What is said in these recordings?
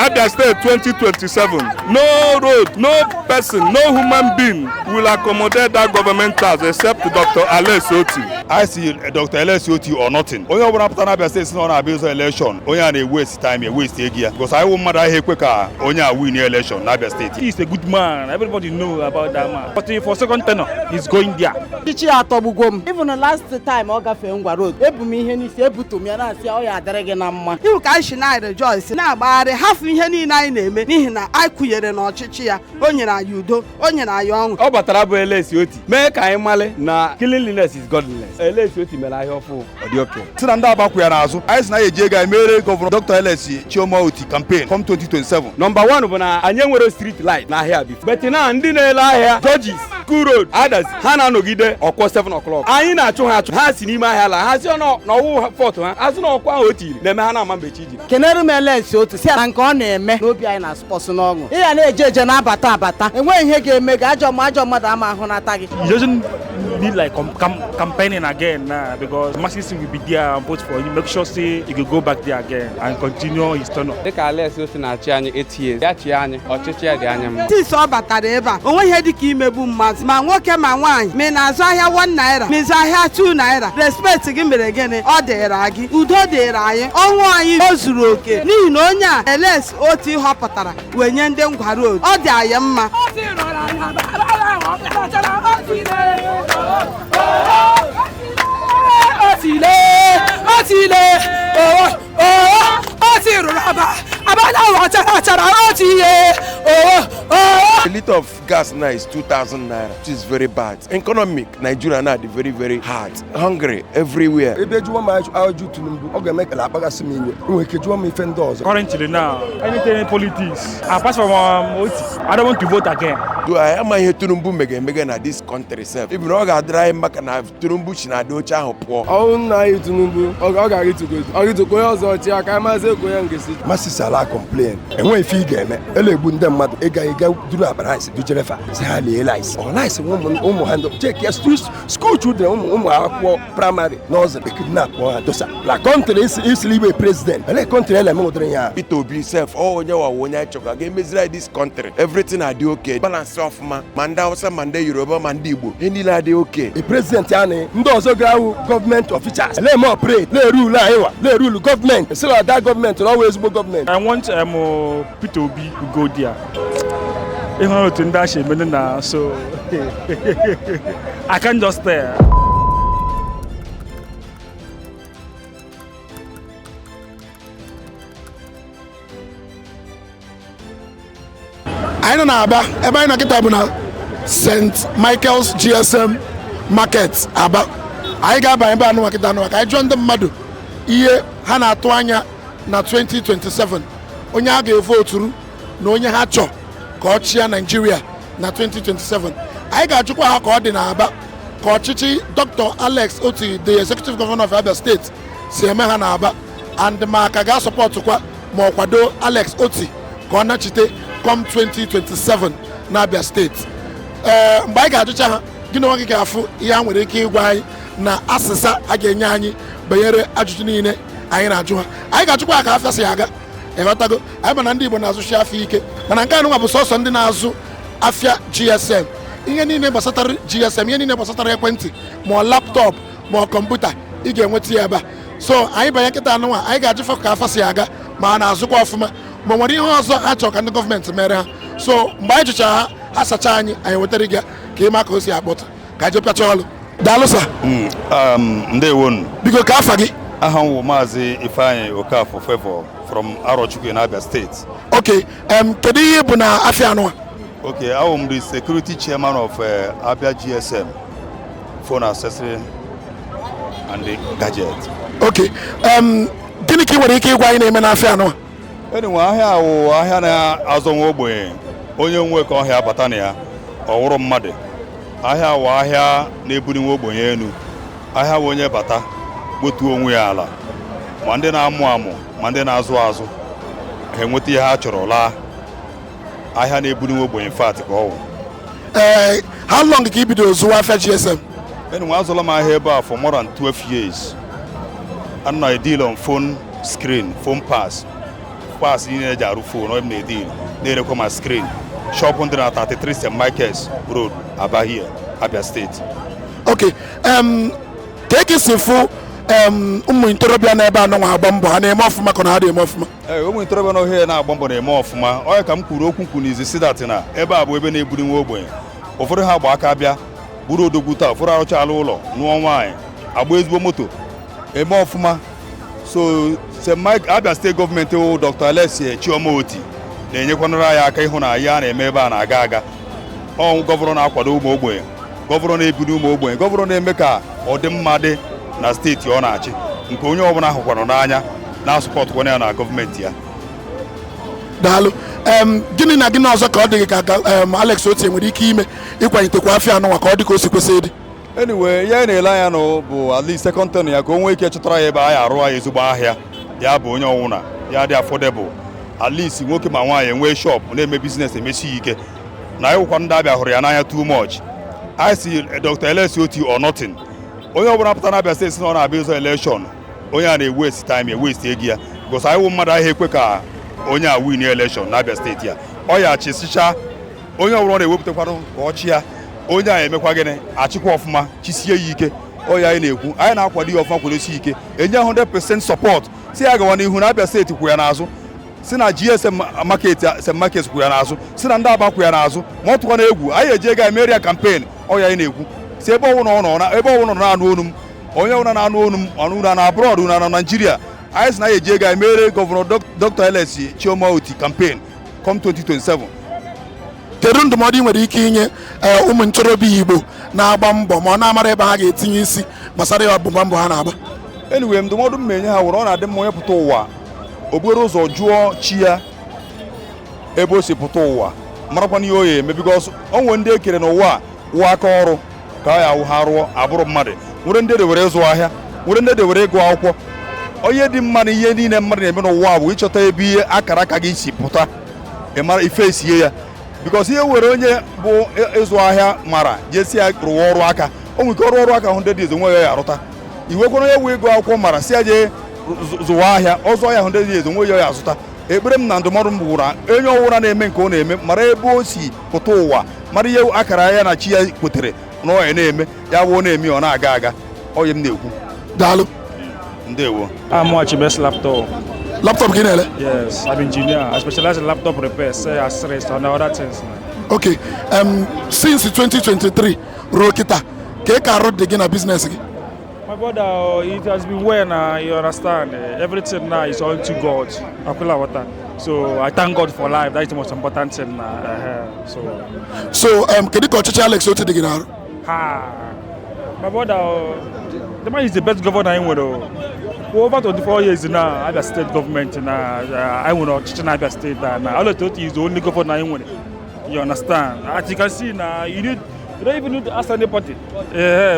Abia State 2027. No road, no person, no human being will accommodate that government task except Dr. Alex Oti. I see Dr. Alex Oti or nothing. Onye ọbụla pụtara Abia State na ọ na-abịa ụzọ election, onye a na-waste time, waste ego ya. Because I won't matter ihe ekwe ka onye a win election na Abia State. He is a good man. Everybody know about that man. But for second tenor, he's going there. Chichi atọgbugom. Even the last time ọ gafee Ngwa Road, ebu m ihe n'isi ebutu m ya na-asị ọ ya adịrị gị na mma. Iwu ka anyị si na-rejoice na-agbagharị hafụ ihe niile anyị na-eme n'ihi na anyị kwụnyere n'ọchịchị ya. O nyere anyị udo, o nyere anyị ọṅụ. Ọ batara bụ Alex Oti mee ka anyị male na cleanliness is godliness. Alex Oti mere ahịa ọfụ ọ dị oke. Si na ndị agbakwu ya n'azụ anyị si na eji ego emere gọvanọ Dr. Alex Chioma Oti campaign come 2027. Number 1 bụ na anyị nwere street light n'ahịa bifo. But na ndị na-ele ahịa Georges, School Road, others ha na-anọgide ọkwọ 7 o'clock. Anyị na-achụ ha achụ ha si n'ime ahịa la ha si n'ọwụ fọt ha azụ na ọkwa ahụ o tiri na-eme ha na-ama mgbe chi ji. Kenere m Alex Oti si na nke ọ na-eme n'obi anyị na-asụpọsụ n'ọṅụ. Ị ya na-eje eje na-abata abata enweghị ihe ga-eme gị ajọ mmadụ ama ahụ nata gị. He doesn't need like campaigning again now because masses will be there and vote for him. Make sure say he will go back there again and continue his tenure. Dịka Alex Oti na-achị anyị 8 years ya chi anyị ọchịchị ya dị anya mma. Tisi ọ batara ebe a onwe ihe dị ka imegbu mmadụ ma nwoke ma nwaanyị ma ị na-azụ ahịa 1 naira ma ịzụ ahịa 2 naira respect gị mere gịnị ọ dịrị gị udo dịrị anyị ọnwụ anyị o zuru oke n'ihi na onye a Alex Oti họpụtara wee nye ndị Ngwa Road ọ dị anyị mma. A liter of gas now is 2,000 naira, which is very bad. Economic, Nigeria now is very, very hard. Hungry everywhere. Currently now, anything in politics, apart from Oti, I don't want to vote again. Do I am here to Numbu at this country itself? If you don't dry back and have Tunumbu China do cha poor. Oh, now you Tunumbu, or I to go. Are you to go also? Masisala complain. And when you get ele bunda mad ega do na price do jerefa say hali lies or lies woman hand check your school children primary nursery kidnap or dosa la country is live president ele country ele mo dren ya it to be self oh nya wa wonya choka ga mezira this country everything are okay balance of manda Hausa manda Yoruba manda Igbo any la dey okay the president yani ndo ozo grawu government officials ele mo pray le rule ayewa le rule government so that government always go government. I want Peter Obi to go there. So I can't just stay. I don't know about St. Michael's GSM Market. I got by I joined the Madu. Iye Hana Twanya na 2027. Onye ga vote through na onye ha chọ ka ọ chịa Nigeria na 2027. Anyị ga-ajụkwa ha ka ọ dị na Aba ka ọchịchị Dr. Alex Oti, the executive governor of Abia State, si eme ha na Aba and ma ka ga-support kwa ma ọ kwado Alex Oti ka ọ nachite come 2027 na Abia State. Mgbe anyị ga-ajụcha ha gịnị nwa gị ga-afụ ihe ha nwere ike ịgwa anyị na asịsa a ga-enye anyị banyere ajụjụ niile anyị na-ajụ ha. Anyị ga-achụkwa ka afịa si aga ịghọtago anyị ma na ndị Igbo na-azụchi afịa ike mana nke anụnwa bụ sọsọ ndị na-azụ afịa GSM ihe niile gbasatara GSM ihe niile gbasatara ekwentị ma ọ laptọp ma ọ kọmputa ị ga-enweta ya ebe a so anyị banye nkịta anụnwa anyị ga-ajụfọ ka afịa si aga ma a na-azụkwa ọfụma ma nwere ihe ọzọ ha chọrọ ka ndị gọọmenti mere ha so mgbe anyị jụchara ha ha sacha anyị wetara gị ka ịma ka o si akpọta ka anyị jepịacha ọlụ daalụ sa ndewonu biko ka afa gị aha nwo Maazị Ifeanyi Okafor Favour from Arochukwu in Abia State. Okay, kedu ihe bụ na afịa anụnwa? Okay, I am the security chairman of Abia GSM, phone accessory and the gadget. Okay, gịnị ka ị nwere ike ịgwa anyị na-eme n'afịa anụnwa? Anyway, ahịa na-azọ nwa ogbenye onye nwe ka ọhịa bata na ya ọ wụrụ mmadụ. Ahịa wụ ahịa na-ebuli nwa ogbenye elu. Ahịa wụ onye bata gbotuo onwe ya ala. Ma ndị na-amụ amụ ma ndị na-azụ azụ ha enweta ihe ha chọrọ laa. Ahịa na-ebuli nwa ogbenye fat ka ọ wụ. How long ka ibido zụwa afịa GSM? Anyway, I was here for more than 12 years. And I deal on phone screen, phone pass in a jaru phone, or a deal. They come a screen. Shop 133 St. Michael's Road, Abia, Abia State. Okay. Take us for intorobia na ebe anọ nwa agba mbọ ha na-eme ọfụma ka na ha na-eme ọfụma. Ụmụ intorobia na ohe na-agba mbọ na-eme ọfụma. Onye ka m kwuru okwu nkwu n'izi si that na ebe a bụ ebe na-ebuli nwa ogbenye. Ụfọdụ ha gba aka bịa buru odogwu taa, ụfọdụ arụchala ụlọ nụọ nwaanyị agba ezigbo moto eme ọfụma. So St. Mike Abia State gọọmenti wụ Dr. Alesi Chioma Oti na-enyekwanara anyị aka ịhụ na ya na-eme ebe a na-aga aga. Ọ gọvanọ na-akwado ụmụ ogbenye, gọvanọ na-ebuli ụmụ ogbenye, gọvanọ na-eme ka ọ dị mma dị na steeti ọ na-achị, nke onye ọbụla ahụkwanụ n'anya na-asụpọtụkwana ya na gọọmenti ya. Daalụ. Gịnị na gịnị ọzọ ka ọ dị ka Alex Oti nwere ike ime ịkwalitekwa afịa anụnwa ka ọ dị ka o si kwesị ịdị? Anyway, ya na-ele anya nụ bụ at least second term ya ka o nwee ike chọtara ya ebe anyị arụ anyị ezigbo ahịa ya bụ onye ọwụna ya dị affordable, at least nwoke ma nwaanyị enwee shop na-eme business emesi ike na ịwụkwa ndị Abịa hụrụ ya n'anya too much. I see Dr. Alesi Oti or nothing. Onye ọbụla pụta na Abia State si na ọ na-abịa ụzọ election, onye a na-waste time waste ego ya because anyị wụ mmadụ ahịa ekwe ka onye a win election na Abia State ya. Ọ ya chịsịcha onye ọbụla na-ewepụtakwanụ ka ọ chịa, onye a emekwa gịnị achịkwa ọfụma chisie ya ike. Ọ ya anyị na-ekwu, anyị na-akwado ya ọfụma kwụresi ike, enye 100% support si ya gawa n'ihu na Abia State kwụ ya n'azụ, si na GSM market St. Michael's kwụ ya n'azụ, si na ndị Aba kwụ ya n'azụ, ma ọ tụkwa na egwu anyị eji ego emeri ya campaign. Ọ ya anyị na-ekwu si ebe ọbụla ọ nọ na-anụ onu m, onye ọbụla na-anụ onu m ọnụ na abroad na Nigeria, anyị si na eji ego emere gọvanọ Dr. Alesi Chioma Oti campaign come 2027. Kedu ndụmọdụ ị nwere ike inye ụmụ ntorobịa Igbo na-agba mbọ ma ọ na-amara ebe ha ga-etinye isi gbasara ya ọgbụgba mbọ ha na-agba? Anyway, ndụmọdụ m enye ha wụrụ ọ na-adị mma onye pụta ụwa okporo ụzọ jụọ chi ya ebe o si pụta ụwa marakwana ihe o ya eme, because o nwere ndị ekere n'ụwa wụ aka ọrụ ka ya wụ ha rụọ abụrụ mmadụ, nwere ndị dewere ịzụ ahịa, nwere ndị dewere ịgụ akwụkwọ. Onye dị mma na ihe niile mmadụ na-eme n'ụwa bụ ịchọta ebe ihe akara aka gị si pụta ịmara ife esie ya, because ihe were onye bụ ịzụ ahịa mara jesi ya rụwa ọrụ aka, o nwere ike ọrụ aka ahụ ndị dị onwe ya arụta. Iwekwara onye wee ịgụ akwụkwọ mara si ya jee zụwa ahịa ọzọ ahịa ahụ ndị dị onwe ya azụta. Ekpere m na ndụmọdụ m bụ na onye ọwụra na-eme nke ọ na-eme mara ebe o si pụta ụwa, mara ihe akara ya na chi ya kwetere na ọ ya na-eme ya bụ na-eme ọ na-aga aga. Onye m na-ekwu. Daalụ. Ndewo. I'm watching best laptop. Laptop gị na-ele? Yes, I'm engineer. I specialize in laptop repairs, accessories, and other things. Okay. Since 2023, ruo kịta, ka arụ dị gị na business gị? My brother, it has been well now, you understand. Everything now is all to God. Akula water. So I thank God for life. That is the most important thing now. So, kedu ka ọchịchị Alex Oti dị gị n'arụ? My brother, the man is the best governor in Wado. For over 24 years now, Abia State government now, I will not teach Abia State now. Alex Oti is the only governor in Wado. You understand? As you can see now, you don't even need to ask anybody.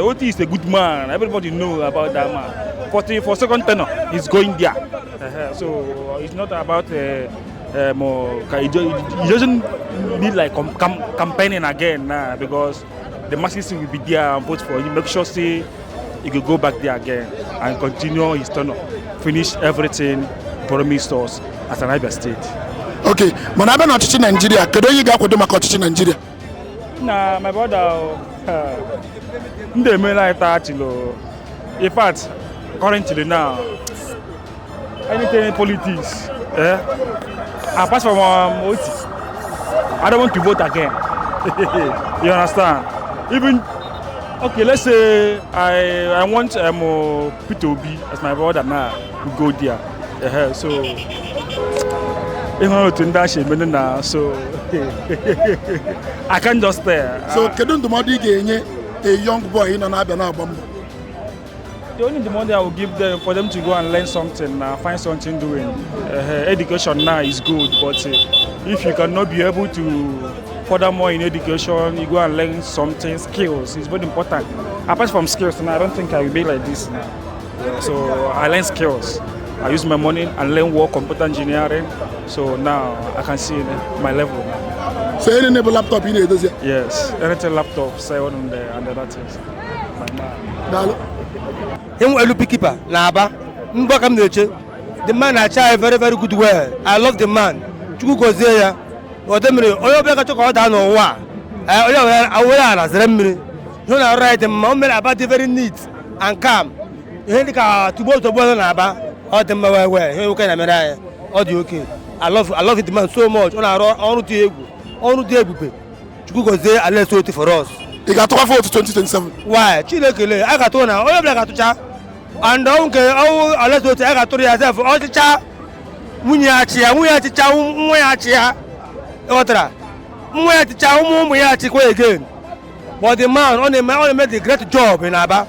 Oti is a good man. Everybody know about that man. For second tenor, he's going there. So it's not about he doesn't need like campaigning again now, because the masses will be there and vote for him. Make sure say he could go back there again and continue his tenor, finish everything promised us as an Abia State. Okay, mana abịa n'ọchịchị Nigeria, kedu onye ga-akwado maka ọchịchị Nigeria? Nah, my brother, in fact, currently now, anything in politics, apart from Oti, I don't want to vote again. You understand? Even, okay, let's say I want P2B as my brother now, we go there. So, so I can't just stay. So, kedu ndụmọdụ ị ga-enye a young boy nọ na-abịa na-agba mbọ? The only money I will give them for them to go and learn something, find something doing. Education now is good, but if you cannot be able to furthermore in education, you go and learn something, skills. It's very important. Apart from skills, now I don't think I will be like this now. So I learn skills. I use my money and learn work, computer engineering. So now I can see my level now. So any enable laptop in it, Yes, anything laptop, say on the that is my man. Him a keeper, Naba. Mbakam Nature. The man I try very, very good well. I love the man. Chuku goes there. Or the minute, or you better go down or what? I will ask them. You know, right, the moment about the very neat and calm. You think to both of one Naba, or the way, you can have or the okay. I love it, man, so much. On our table. On the table. Chuku goes there, and let's wait for us. You got to offer to 2027. Why? Chile, I got one now. All of them got to chat. And don't care. Oh, let's go to I got to yourself. All the chat. Munyachia, Munyachia. Otra. Munyachia, again. But the man only made a great job in Aba.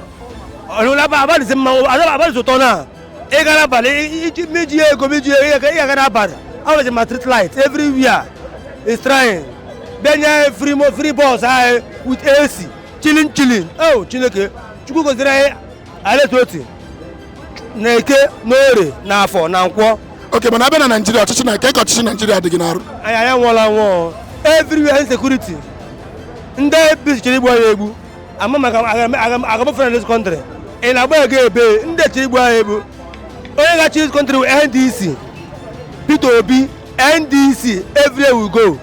Aba is a man. Aba is a tona. Egarabali, Media, I was a matric light everywhere. He's trying. Then free balls with AC. Chilling. Oh, Chineke. Chuku goes there. I let you. Neke, Nore, Nafo, Nankwo. Okay, but I've been in Nigeria. Nigeria digging out. I am one. Everywhere insecurity. Nde bis chiribu ayebu. I'm friend in this country. In Abia Bay, nde chiribu ayebu. Only got this country with NDC. P2B, NDC. Everywhere we go.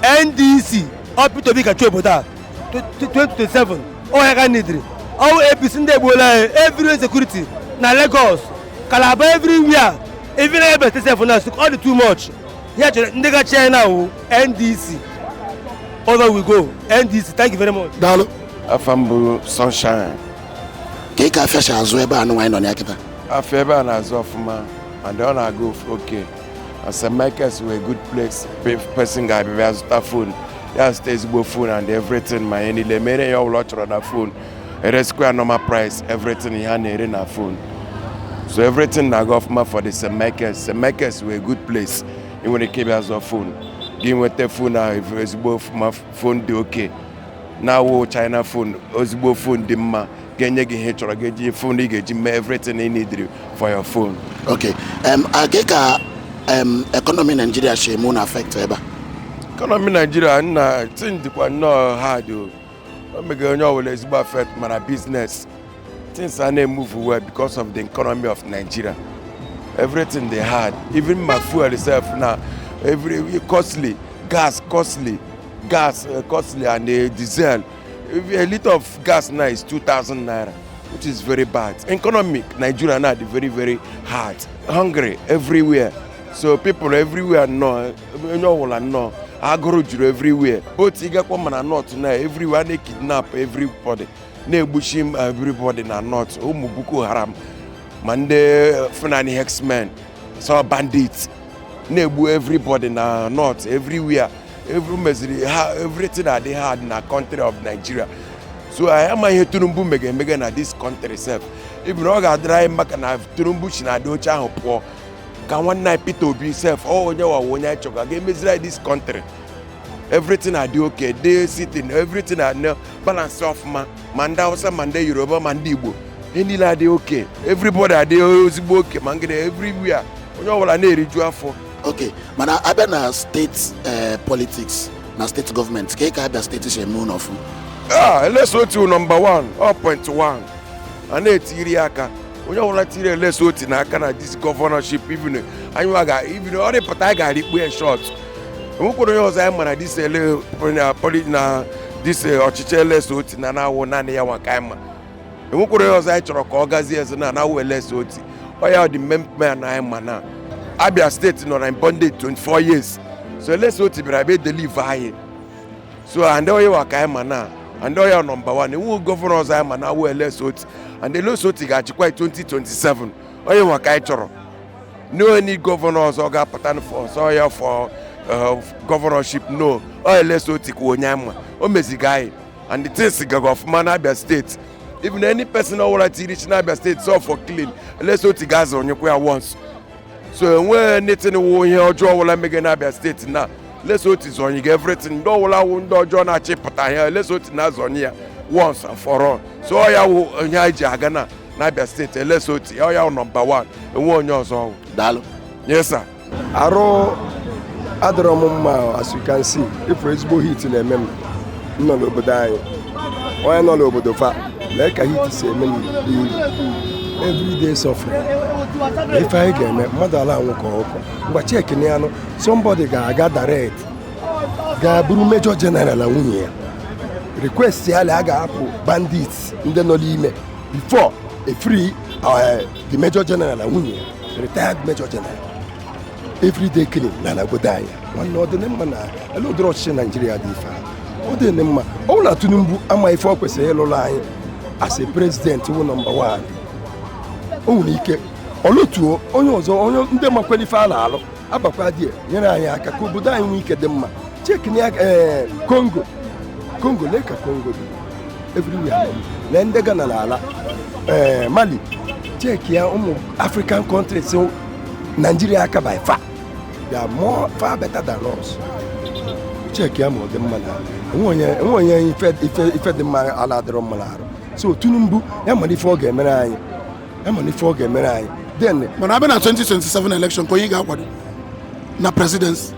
NDC. Or P2B can show about 2027. Oh, I can need it. All APC nde bola everywhere security. Na Lagos, Calabar everywhere. Even able to say for now, all the too much. Here, nigga China, NDC. Over we go. NDC, thank you very much. Dalo. Afambu sunshine. Keka fasha azweba anu wine on yakita. Afeba na azofuma and then I go okay. As a makers were a good place. Person guy be has the phone. Yes, there's go phone and everything. My any le mere your lot on the phone. It is quite normal price. Everything he had in a phone. So everything I got for the makers. The makers were a good place. Even when they came as a phone. Give me the phone now. If it's both my phone, do okay. Now China phone, Osbo phone, the ma. Get your phone, get everything you need for your phone. Okay. Ageka economy in Nigeria she moon affect eba. Economy in Nigeria na think the no hard o. Me go will affect my business. Things are not move well because of the economy of Nigeria. Everything they had, even my fuel itself now, every costly, gas costly, and the diesel. A liter of gas now is 2,000 naira, which is very bad. Economic Nigeria now is very, very hard. Hungry everywhere. So people everywhere know, agro everywhere. Both Igakwa and North now, everywhere they kidnap everybody. They bushim everybody na North. Boko Haram. Mande Funani X-Men. So bandits. Nebu everybody na North, everywhere. Everything that they had in the country of Nigeria. So I am here to mega na this country itself. If you I drive back and have Turumbush na docha poor, can one night P2B self, oh, you are one night choke again, this country. Everything I do okay, they sitting, everything I know, balance off Manda Osa, Manda Yoruba, Mandibo. Any lad okay. Everybody I do okay, Mangere everywhere. You know what I need to for. Okay, man, Abia na state politics, na state government. Keka Abia state is a moon of. Let's go to number 1, 0.1. And it's Iriaka. When you want to let's go to na this governorship, even all the Pataga we short. We could use man this this Ochiche let's go to na one ya Wakama. We could use Ogazi na now let's go to. Oh yeah, the man I am now. Abia State no bonded 24 years. So let's go to Birabe deliver high. So and all you are now. And all your number 1. Who governors I am now well let's go. And the last vote got quite 2027. All you are no any governors or got pattern for so you for governorship no. All let's go to Kuonyama. O mezi guy. And the things of man Abia State. Even any person who want to reach Abia State so for clean. Let's go to Gaza on your once. So when anything we here draw will make an Abia State now. Let's go to zone you get everything. Don't allow John a chip here. Let's go to Nazonia once and for all. So I will Jagana, Abia State. Let's go to number 1. And one years old. Dalo. Yes, sir. Aro adọrọ m mma as you can see ifu ezigbo hit na-eme m nọ n'obodo anyị onye nọ n'obodo fa lee ka hit si eme n'iru everyday suffering ife anyị ga-eme mmadụ ala anwụ ka ọkụ ngwa chekini anụ somebody ga-aga direct ga-abụrụ major general na nwunye ya request ya a ga-apụ bandits ndị nọ n'ime before a free the major general na nwunye ya retired major general everyday killing na obodo anyị nwanne ọ dị mma na ele ụdịrị ọchịchị Naijiria dị ife ọ dị mma ọ bụla Tinubu ama ife ọ kwesịrị ịlụrụ anyị as a president wụ nọmba 1 o nwere ike ọlụtuo onye ọzọ onye ndị makwere ife a na-alụ abakwa dị nyere anyị aka ka obodo anyị nwee ike dị mma chekini ya Congo lee ka Congo dị everywhere lee ndị Ghana n'ala Mali cheki ya ụmụ African countries Nigeria aka by far they are far better than us cheki ya ma ọ dị mma na enwe onye ife dị mma ala adịrọ mma n'arụ so Tinubu ya mara ife ọ ga-emere anyị then mana abịa na 2027 election ka onye ga-akwado na presidency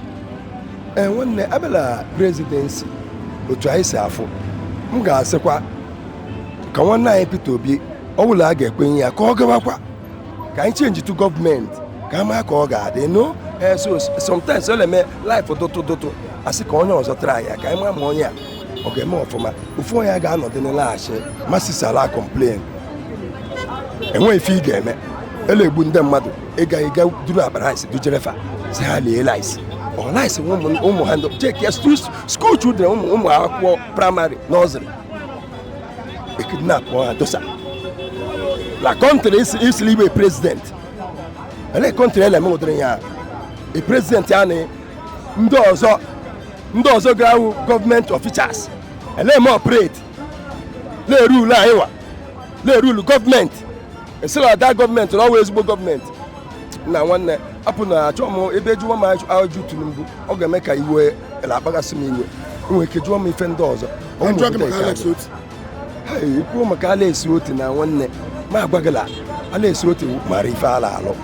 nwanne abịala presidency otu anyị si afụ m ga-asịkwa ka nwanne anyị Peter Obi ọ bụla a ga-ekwenye ya ka ọ gawakwa ka anyị chenji to gọọmenti ka ama ka ọ ga-adị no so sometimes ọ na-eme life dụtụ asị ka onye ọzọ tara ya ka anyị ma onye a ọ ga-eme ọfụma ofu onye ga-anọdụ n'laghachi masisala complain enwe ife ị ga-eme ele-egbu ndị mmadụ ịga duru akpara isi dujere fa si ha liela isi ọlaisi ụmụ ha cheki ya school children ụmụ akwụkwọ praịmarị nọzịrị ekidnap ha dosa la country isili ibe president ele country ele eme ụdịrị ya a president ya na ndị ọzọ ga-awụ gọọmenti officials ele eme operate na-erule anyị wa na-erule gọọmenti esila ada gọọmenti na ọwa ezigbo gọọmenti na nwanne apụ na achọ m ebe jụọ m ajụ Tinubu ọ ga-eme ka iwe akpagasị m iwe nwere ike jụọ m ife ndị ọzọ ikwuo maka Alex Oti na nwanne ma agbagala Alex Oti mara ife ala alụ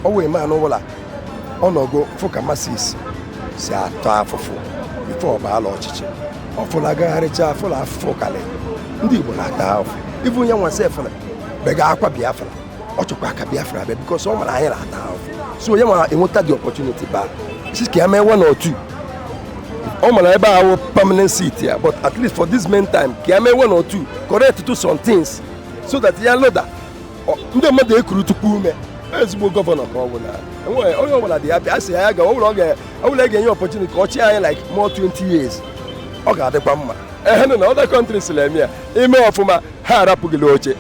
ọ wee ma anụwụla ọnọgo fụka masis si atọ afụfụ ife ọbaala ọchịchị ọ fụla agagharịcha afụla afụfụ kalị ndị Igbo na-ata afụ ife onye nwa sefere bega akwa Biafra ọ chọkwa aka Biafra abịa bikos ọ mara anyị na-ata afụ so onye nwara enweta the opportunity ba isi ka ya mee 1 or 2 ọ mara ebe ahụ permanent seat ya but at least for this main time ka ya mee 1 or 2 correct to some things so that ya loda ndị mmadụ ekuru tupu ume ezigbo gọvanọ ka ọ bụ na onye ọbụla dị ya bịa sị ya ga ọbụla ga-enye opportunity ka ọ chịa anyị like more 20 years ọ ga-adịkwa mma ehenụ na other countries na-eme ya ime ọfụma ha arapụghịla oche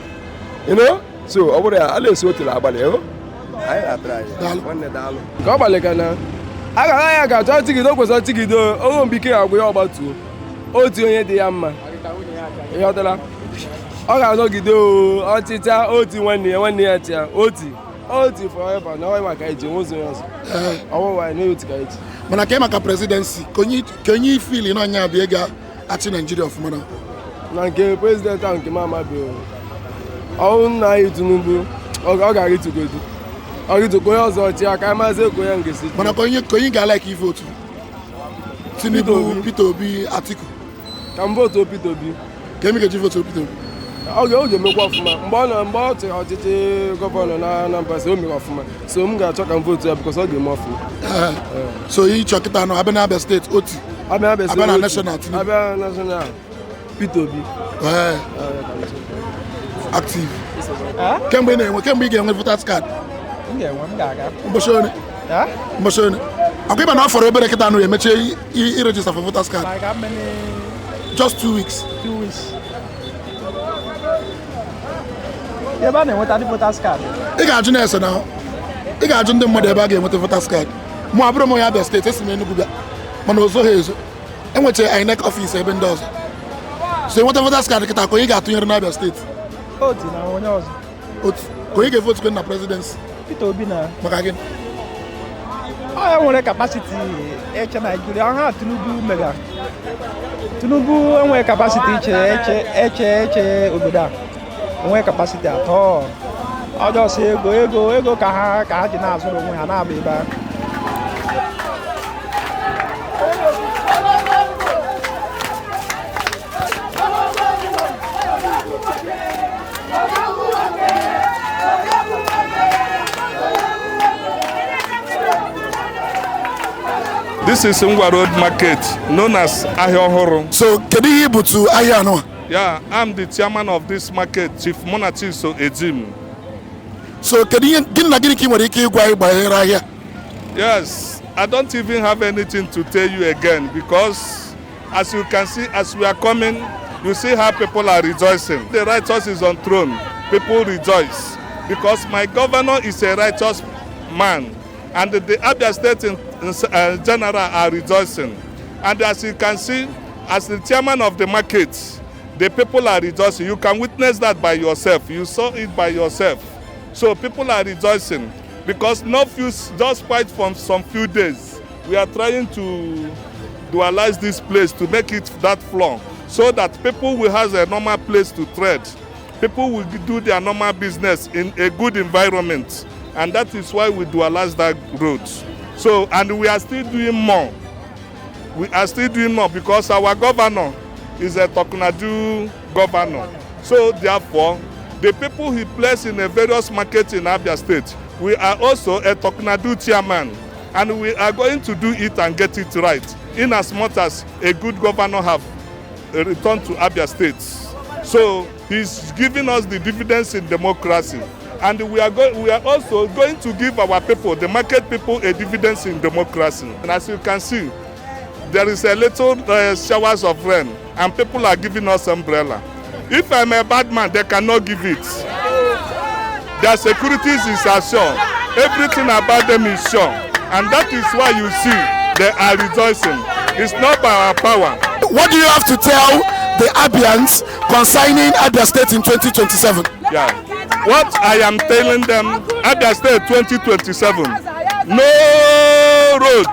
so ọ bụrụ ya Alex Oti na-agbalị anyị na-atara anyị nwanne daalụ ka ọ gbalị ka na agara ya ga-achọ tigide o kwesịrị tigide onwe mbike ga-agwụ ya ọgbatuo otu onye dị ya mma ịghọtara ọ ga-anọgide ọchịcha oti nwanne ya tia oti forever na ọnwa maka iji nwozu ya ọzọ ọwụwa na oti ka eji mana ka maka presidency ka onye ifili n'ọnya bụ ịga achị Naijiria ọfụma na nke prezidenti ahụ nke m amabeghị ọnwụ nna anyị Tinubu ọ ga-arịtugodu ọrịtukwa onye ọzọ ọchị aka maazị eko ya ngesi mana ka onye ga-ala ka ife otu Tinubu Peter Obi Atiku ka m votu Peter Obi ka emi ga-eji votu Peter Obi ọ ga-emekwa ọfụma mgbe ọ chịrị ọchịchị gọvanọ na Anambra o mere ọfụma so m ga-achọ ka m votu ya bikọs ọ ga-eme ọfụma so ịchọ kịta nọ abịa na Abia steeti oti abịa na national Tinubu abịa national Peter Obi active kemgbe ị ga-enwe voters card mbọchị one ọkụ ịba na ọ fọrọ obere kịta nụ emechie irejista for voters card just 2 weeks ebe a na-enweta ndị voters card ị ga-ajụ na-ese na ị ga-ajụ ndị mmadụ ebe a ga-enweta voters card mụ abụrụ m onye Abia steeti esi m Enugu bịa mana o zoghị ezo enwechara INEC ọfịs ebe ndị ọzọ so enweta voters card kịta ka onye ga-atụnyere n'Abia steeti otu na onye ọzọ otu ka onye ga-evotu na presidency Peter Obi na maka gị ọ ya nwere kapasiti eche Naijiria ọha Tinubu enwere kapasiti eche obodo a enwere kapasiti atọ ọjọọ si ego ka ha ji na-azụrụ onwe ha na-aba ebe ahụ This is Ngwa Road Market, known as Ahia Ohoro. So, kedu ihe bụ tu ahịa anọ? Yeah, I'm the chairman of this market, Chief Monachiso Ejim. So, kedu ihe gịnị na gịnị ka ị nwere ike ịgwa anyị gbasara ahịa? Yes, I don't even have anything to tell you again because as you can see, as we are coming, you see how people are rejoicing. The righteous is on throne. People rejoice because my governor is a righteous man, and the Abia State in general are rejoicing. And as you can see, as the chairman of the market, the people are rejoicing. You can witness that by yourself. You saw it by yourself. So people are rejoicing because just quite from some few days, we are trying to dualize this place to make it that floor so that people will have a normal place to trade. People will do their normal business in a good environment. And that is why we dualize that road. So, and we are still doing more. We are still doing more because our governor is a Tokunaju governor. So therefore, the people he placed in the various markets in Abia State, we are also a Tokunaju chairman. And we are going to do it and get it right, in as much as a good governor have returned to Abia State. So he's giving us the dividends in democracy. And we are also going to give our people, the market people, a dividends in democracy. And as you can see, there is a little showers of rain, and people are giving us umbrella. If I'm a bad man, they cannot give it. Their securities is assured. Everything about them is sure. And that is why you see they are rejoicing. It's not by our power. What do you have to tell the Abians concerning Abia State in 2027? Yeah. What I am telling them, Abia State 2027, no road,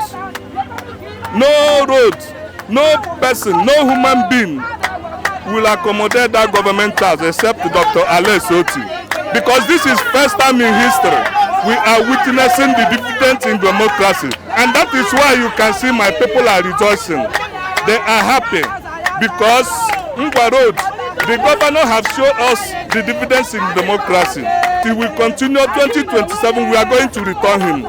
no person, no human being will accommodate that government house except Dr. Alex Oti. Because this is first time in history we are witnessing the dividends in democracy. And that is why you can see my people are rejoicing. They are happy because Ngwa Road, the governor have shown us the dividends in democracy. Till we continue 2027, we are going to return him.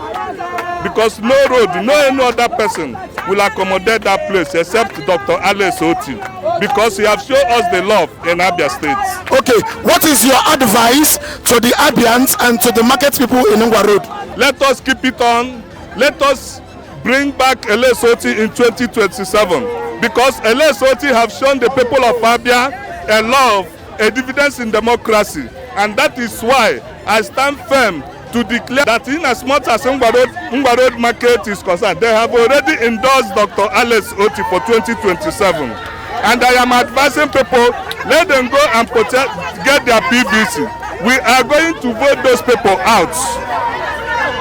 Because no road, no any other person will accommodate that place except Dr. Alex Oti. Because he has shown us the love in Abia State. Okay, what is your advice to the Abians and to the market people in Ngwa Road? Let us keep it on. Let us bring back Alex Oti in 2027. Because Alex Oti have shown the people of Abia a love, a dividends in democracy. And that is why I stand firm to declare that in as much as Ngwa Road Market is concerned, they have already endorsed Dr. Alex Oti for 2027. And I am advising people, let them go and get their PVC. We are going to vote those people out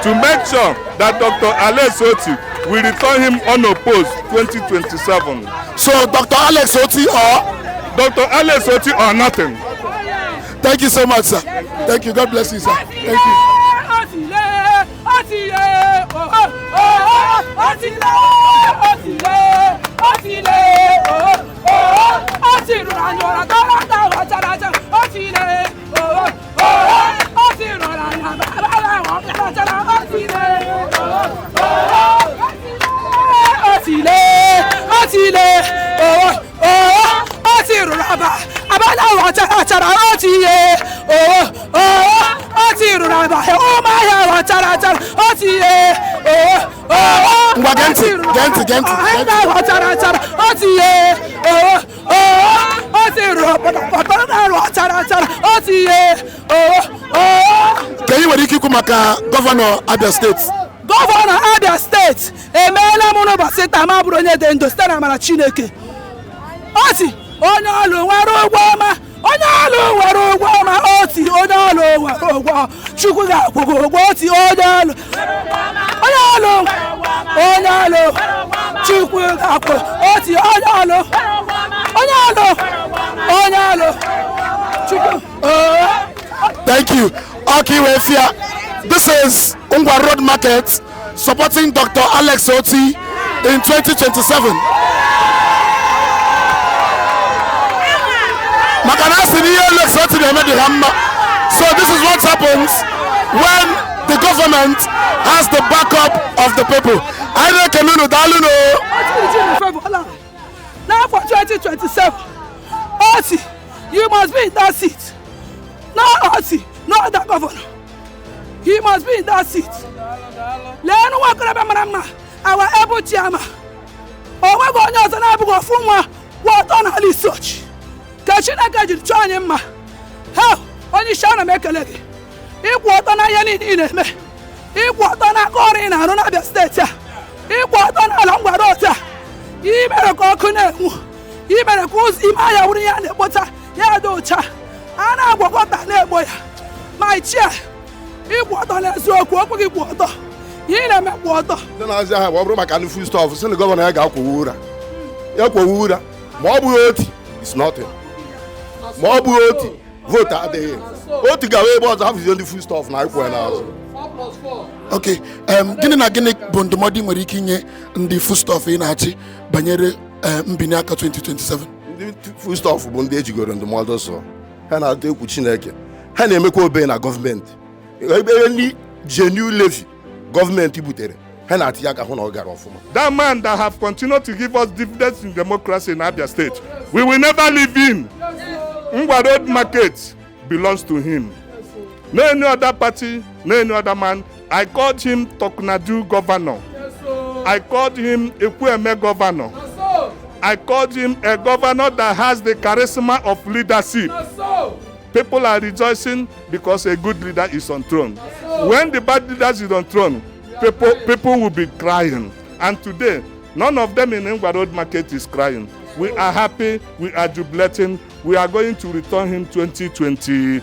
to make sure that Dr. Alex Oti will return him unopposed 2027. So Dr. Alex Oti or? Dr. Alex Oti or nothing. Thank you so much, sir. Thank you. God bless you, sir. Thank you. Can you wadikiku maka Governor Abia State? Governor Abia State emeela mụnụ basi tama bụrụ onye dị ndụ site na amara Chineke. Oti onye ọlụ nwere ụgwọ ọma, onye ọlụ nwere ụgwọ ọma, oti onye ọlụ nwere ụgwọ Chukwu ga-akwụ ụgwọ oti onye ọlụ. Onye ọlụ Chukwu ga-akwụ oti onye ọlụ. Chukwu. Thank you. Okay, Wefia. This is Ngwa Road Market supporting Dr. Alex Oti in 2027. So this is what happens when the government has the backup of the people. anyị na-ekele unu daalụ n'afọ 2027 Oti, you must be in that seat. No Oti, no other governor. He must be in that seat. Lẹ́nu wa kọ́ra bẹ́ẹ̀ mara mma our able chairman. Ọ̀wé gbọ́ onye ọ̀sán náà bụkwa fún wa wọ́ọ̀tọ́ na research. Ka Chineke jiri chọọ anyị mma. Hell, onye isi ana m ekele gị. Ịkwụ ọtọ na ihe niile ị na-eme. Ịkwụ ọtọ na aka ọrụ ị na-arụ n'Abia steeti a. Ịkwụ ọtọ na ala ngwara ọta. Ị mere ka ọkụ na-enwu. Ị mere ka ụzọ ime ahịa wụrụ ya na-ekpota ya dị ụcha. A na-agwakọta na-egbo ya. My chair, ịkwụ ọtọ na-eziokwu okwu gị kwụ ọtọ. Ị na-eme kwụ ọtọ. Ndị na-azị aha ọ bụrụ maka ndị food stuff sị na gọvanọ ya ga-akwawa ụra. Ya kwawa ụra ma ọ bụghị oti it's nothing. Ma ọ bụghị oti vote adịghị. Oti gawa ebe ọzọ hafụzie ndị food stuff na ikwu ya n'azụ. Okay, gịnị na gịnị bụ ndụmọdụ ị nwere ike inye ndị foodstuff ị na-achị banyere mbinye aka 2027? Ndị foodstuff bụ ndị ejigoro ndụmọdụ sọ ha na-atụ egwu Chineke ha na-emekwa obe na gọọmenti ebe ndị genuine levy gọọmenti butere ha na-atị aka hụ na ọ gara ọfụma. That man that have continued to give us dividends in democracy in Abia State, we will never leave him. Ngwa Road Market belongs to him. No any other party, no any other man. I called him Toknadu governor. I called him Ekweme governor. I called him a governor that has the charisma of leadership. People are rejoicing because a good leader is on throne. When the bad leader is on throne, people will be crying. And today, none of them in Ngwa Road Market is crying. We are happy, we are jubilating. We are going to return him 2027.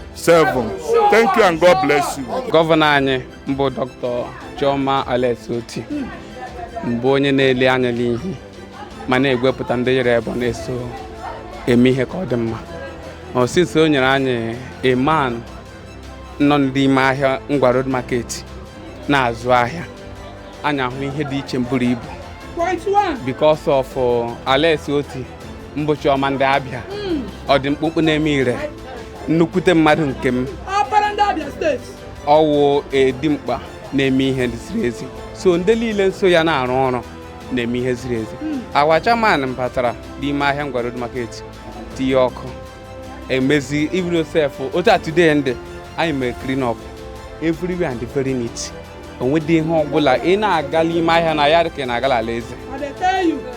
Thank you and God bless you. Governor anyị mbụ Dr. Chioma Alex Oti mbụ onye na-ele anya n'ihi ma na-egwepụta ndị yere ebe na-eso eme ihe ka ọ dị mma. Osisi o nyere anyị a man nọ n'ime ahịa Ngwa Road Market na-azụ ahịa. Anyị ahụ ihe dị iche mburu ibu because of Alex Oti mbụ Chioma ndị Abia. Ọ dị mkpụmkpụ na-eme ire nnukwute mmadụ nke m ọwụ edimkpa na-eme ihe ziri ezi so ndị niile nso ya na-arụ ọrụ na-eme ihe ziri ezi. Our chairman batara n'ime ahịa Ngwa Road Market tinye ọkụ emezi even yourself otu a today ndị anyị mere clean up everywhere and very neat. Onwedị ihe ọbụla ị na-aga n'ime ahịa na ya dịka ị na-aga ala eze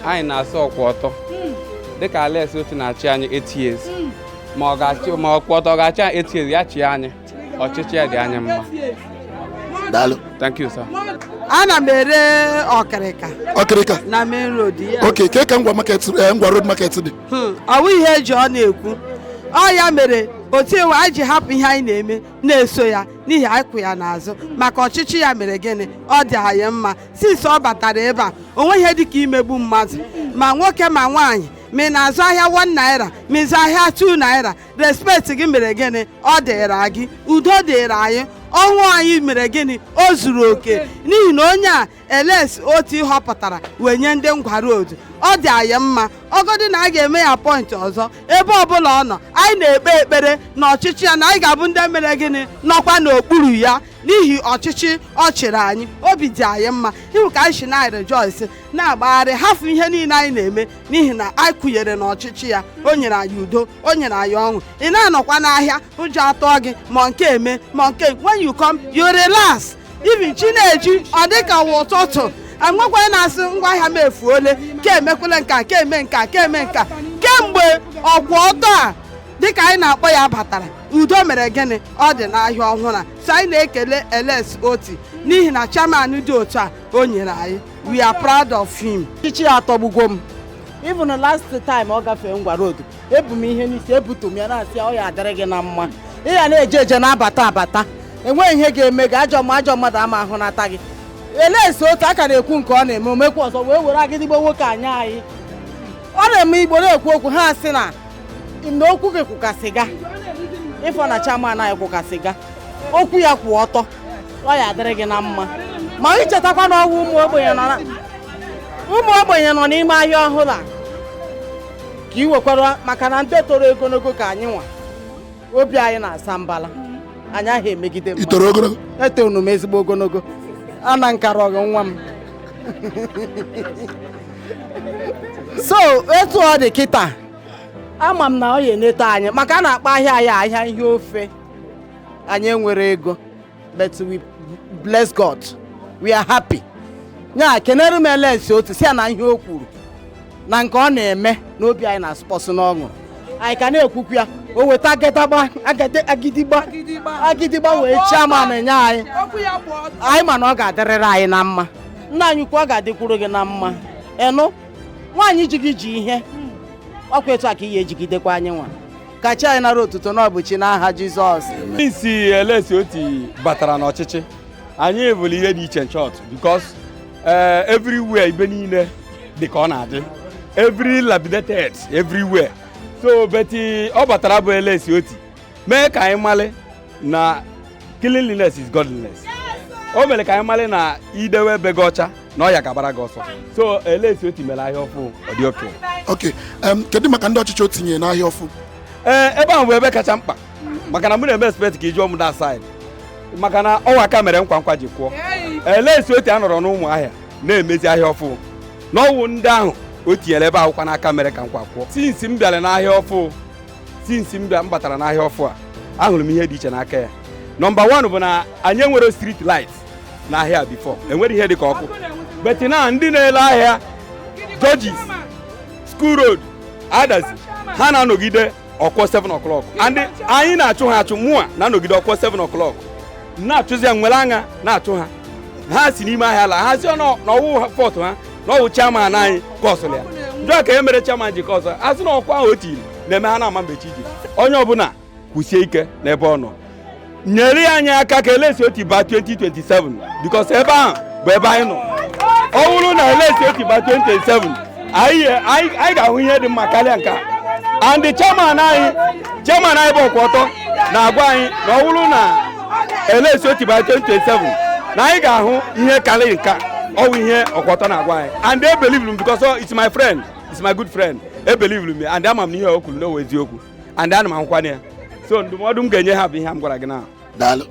anyị na-asọ ọkwa ọtọ dịka Alex Oti na-achị anyị 8 years ma ọ ga-achị ma ọkwa ọtọ ga-achị anyị 8 years ya chi anyị ọchịchị ya dị anyị mma. Daalụ. Thank you sir. Ana m ere ọkịrịka na main road ya. Okay, ke ka Ngwa Road Market dị? Ọ bụ ihe eji ọ na-ekwu ọ ya mere otu ewe anyị ji hapụ ihe anyị na-eme na-eso ya n'ihi anyị kwụ ya n'azụ maka ọchịchị ya mere gịnị ọ dị anyị mma since ọ batara ebe a o nweghị ihe dịka imegbu mmadụ ma nwoke ma nwaanyị ma ị na-azụ ahịa 1 naira ma ịzụ ahịa 2 naira respect gị mere gịnị ọ dịịra gị udo dịịra anyị ọnwụ anyị mere gịnị o zuru oke n'ihi na onye a Alex Oti họpụtara wee nye ndị Ngwa Road ọ dị anyị mma ọgọdị na a ga-eme ya point ọzọ ebe ọbụla ọ nọ anyị na-ekpe ekpere na ọchịchị ya na anyị ga-abụ ndị mere gịnị nọkwa n'okpuru ya n'ihi ọchịchị ọ chịrị anyị obi dị anyị mma ihu ka anyị si na rejoice na-agbagharị hafụ ihe niile anyị na-eme n'ihi na anyị kwụnyere n'ọchịchị ya o nyere anyị udo o nyere anyị ọṅụ ị na-anọkwa n'ahịa ụjọ atọ gị ma nke eme ma nke when you come you relax even Chineji ọ dịka ụtụtụ enwekwa na-asị ngwaahịa m efuole ka emekwele nka ka eme nka ka eme nka kemgbe ọkwụ ọtọ a dịka anyị na-akpọ ya batara udo mere gịnị ọ dị n'ahịa ọhụrụ a so anyị na-ekele Alex Oti n'ihi na chairman dị otu a o nyere anyị we are proud of him. Ọchịchị ya atọgbugo m even the last time ọ gafee Ngwa Road ebu m ihe n'isi ebutu m ya na-asị ọ ya adịrị gị na mma ị ya na-eje eje na-abata abata enweghị ihe ga-eme gị ajọ mmadụ ama ahụ nata gị. Alex Oti aka na-ekwu nke ọ na-eme omekwa ọzọ wee were agịdịgbo nwoke anya anyị ọ na-eme Igbo na-ekwu okwu ha sị na okwu gị kwụkasị ga ịfọ na chairman anyị kwụkasị ga okwu ya kwụ ọtọ ọ ya adịrị gị na mma ma ichetakwa na ọgwụ ụmụ ogbenye nọ n'ime ahịa ọhụrụ a ka ị wekwara maka na ndị toro ogologo ka anyị nwa obi anyị na-asa mbala anyị ahụ emegide mma itoro ogologo etonu m ezigbo ogologo ana nkara ọgụ nwa m so etu ọ dị kịta ama m na ọ ya eneta anyị maka a na-akpa ahịa anyị ahịa ihe ofe anyị enwere ego but we bless God we are happy nya kenere m elesi otu si ya na ihe o kwuru na nke ọ na-eme n'obi anyị na spọsụ n'ọṅụ anyị ka na-ekwukwu ya o weta agịdịgba wee chairman nye anyị ma na ọ ga-adịrịrị anyị na mma nna anyị ukwu ọ ga-adịkwuru gị na mma enụ nwaanyị ji gị ji ihe ọkwa etu a ka ihe ejigidekwa anyị nwa ka chi anyị nara otuto n'ọbụchi n'aha Jizọs. isi elesi oti batara n'ọchịchị anyị bụrụ ihe dị iche nchọt because everywhere ibe niile dị ka ọ na-adị every lapidated everywhere so beti ọ batara bụ elesi oti mee ka anyị mali na cleanliness is godliness o mere ka anyị mali na idewe ebe gị ọcha na ọ ya gabara gị ọsọ so elesi oti mere ahịa ọfụ ọ dị oke. Okay, kedu maka ndị ọchịchị o tinye n'ahịa ọfụ? Ebe ahụ bụ ebe kacha mkpa maka na mụ na-eme expect ka ijụọ m that side maka na ọwa aka mere nkwa ji kwụọ elesi oti a nọrọ n'ụmụ ahịa na-emezi ahịa ọfụ n'ọwụ ndị ahụ o tinyere ebe akwụkwọ n'aka mere ka nkwa kwụọ sinsi m bịara n'ahịa ọfụ sinsi m batara n'ahịa ọfụ a ahụrụ m ihe dị iche n'aka ya. Nọmba 1 bụ na anyị enwere street light n'ahịa before enwere ihe dị ka ọkụ but na ndị na-ele ahịa Georges School Road Adazi ha na-anọgide ọkwọ 7 o'clock and anyị na-achụ ha achụ mụa na-anọgide ọkwọ 7 o'clock na-achụzi ya nwere anya na-achụ ha ha si n'ime ahịa la ha si n'ọwụ fọtụ ha n'ọwụ chairman anyị kọsụrụ ya njọ ka e mere chairman ji kọsụ a sị na ọkwa ahụ o tiri na-eme ha na-ama mgbe chi ji onye ọbụla kwụsie ike n'ebe ọ nọ nyere ya anyị aka ka elesi oti ba 2027 because ebe ahụ bụ ebe anyị nọ ọ bụrụ na elesi oti ba 2027 anyị ga-ahụ ihe dị mma karịa nke a and chairman anyị bụ ọkwa ọtọ na-agwa anyị na ọ bụrụ na elesi oti ba 2027 na anyị ga-ahụ ihe karịrị nke ọ bụ ihe ọkwa ọtọ na-agwa anyị and they believe me because it's my friend, it's my good friend, they believe me and ama m na ihe o kwuru n'eziokwu and ana m ahụkwana ya so ndụmọdụ m ga-enye ha bụ ihe m gwara gị na. Daalụ.